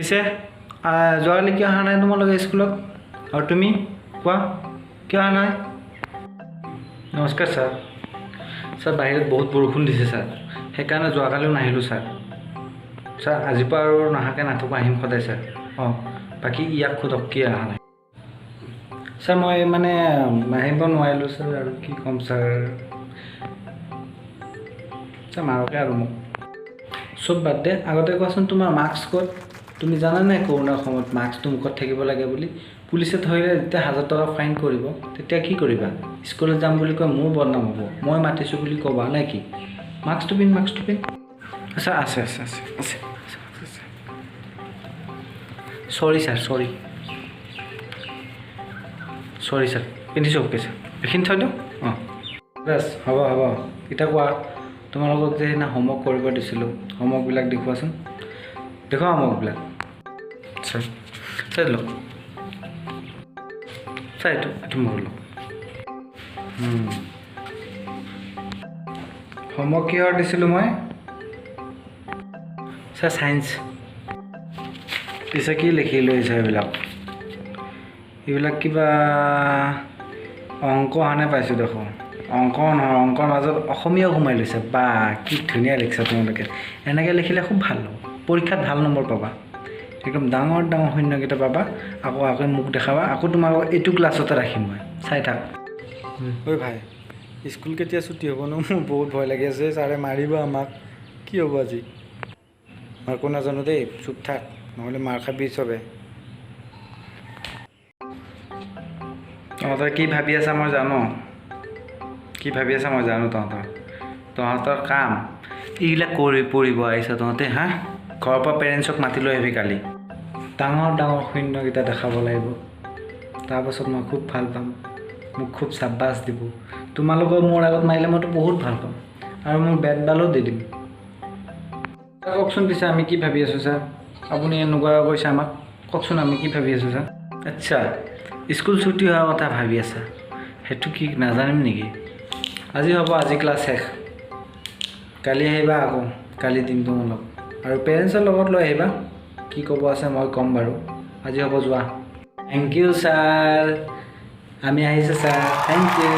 পিছে যোৱাকালি কিয় অহা নাই তোমালোকে স্কুলত? আৰু তুমি কোৱা, কিয় অহা নাই? নমস্কাৰ ছাৰ। ছাৰ, বাহিৰত বহুত বৰষুণ দিছে ছাৰ, সেইকাৰণে যোৱাকালিও নাহিলোঁ ছাৰ। ছাৰ, আজিৰ পৰা আৰু নহাকৈ নাথাকোঁ, আহিম সদায় ছাৰ। অঁ, বাকী ইয়াক সোধক কিয় অহা নাই। ছাৰ, মই মানে আহিব নোৱাৰিলোঁ ছাৰ, আৰু কি ক'ম ছাৰ। ছাৰ, মাৰকে আৰু মোক। চব বাদ দে, আগতে কোৱাচোন তোমাৰ মাস্ক ক'ত? তুমি জানানে কৰোণাৰ সময়ত মাস্কটো মুখত থাকিব লাগে বুলি? পুলিচে ধৰিলে যেতিয়া 1000 টকা ফাইন কৰিব, তেতিয়া কি কৰিবা? স্কুলত যাম বুলি কৈ মোৰ বদনাম হ'ব, মই মাতিছোঁ বুলি ক'বা নে কি? মাস্কটো পিন্ধ, মাস্কটো পিন্ধ। আচ্ছা, আছে আছে আছে আছে আছে। Sorry sir, sorry, sorry sir। পিন্ধিছোঁ, অ'কে ছাৰ। এইখিনি থৈ দিওঁ। অঁ, বাছ, হ'ব হ'ব। এতিয়া কোৱা, তোমালোকক যে সেইদিনা হোমৱৰ্ক কৰিব দিছিলোঁ, হোমৱৰ্কবিলাক দেখুৱাচোন, দেখুওৱা হোমৱৰ্কবিলাক। ছাৰ, ছাৰ, লওক ছাৰ, এইটো মোৰ, লওক। হোমৱৰ্ক কিহৰ দিছিলোঁ মই? Sir, science. পিছে কি লিখি লৈছে এইবিলাক? এইবিলাক কিবা অংক হানে পাইছোঁ দেখোন। অংক নহয়, অংকৰ মাজত অসমীয়াও সোমাই লৈছে। বা, কি ধুনীয়া লিখিছা তোমালোকে! এনেকৈ লিখিলে খুব ভাল হ'ব, পৰীক্ষাত ভাল নম্বৰ পাবা। একদম ডাঙৰ ডাঙৰ শূন্যকেইটা পাবা। আকৌ আকৌ মোক দেখাবা। আকৌ তোমালোকক এইটো ক্লাছতে ৰাখিম মই, চাই থাক। ঐ ভাই, স্কুল কেতিয়া ছুটি হ'ব নো? মোৰ বহুত ভয় লাগি আছে, ছাৰে মাৰিব আমাক। কি হ'ব আজি? মই একো নাজানো দেই, চুপ থাক, নহ'লে মাৰ খাবি চবে। তহঁতৰ কি ভাবি আছা মই জানো, কি ভাবি আছা মই জানো। তহঁতৰ কাম এইবিলাক কৰি পঢ়িব আহিছ তহঁতে? হা, ঘৰৰ পৰা পেৰেণ্টছক মাতি লৈ আহিবি কালি। ডাঙৰ ডাঙৰ শূন্যকেইটা দেখাব লাগিব। তাৰপাছত মই খুব ভাল পাম, মোক খুব চাব্বাছ দিব। তোমালোকেও মোৰ আগত মাৰিলে মইতো বহুত ভাল পাম আৰু মোৰ বেট বালো দি দিম। কওকচোন পিছে, আমি কি ভাবি আছোঁ ছাৰ? আপুনি এনেকুৱা কৈছে আমাক, কওকচোন আমি কি ভাবি আছোঁ ছাৰ? আচ্ছা, স্কুল ছুটি হোৱাৰ কথা ভাবি আছা? সেইটো কি নাজানিম নেকি? আজি হ'ব, আজি ক্লাছ শেষ। কালি আহিবা আকৌ, কালি দিম তোমালোক আৰু পেৰেণ্টছৰ লগত লৈ আহিবা। কি ক'ব আছে মই ক'ম বাৰু। আজি হ'ব, যোৱা। Thank you sir, আমি আহিছোঁ sir. Thank you,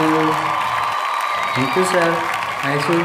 thank you sir, আহিছোঁ।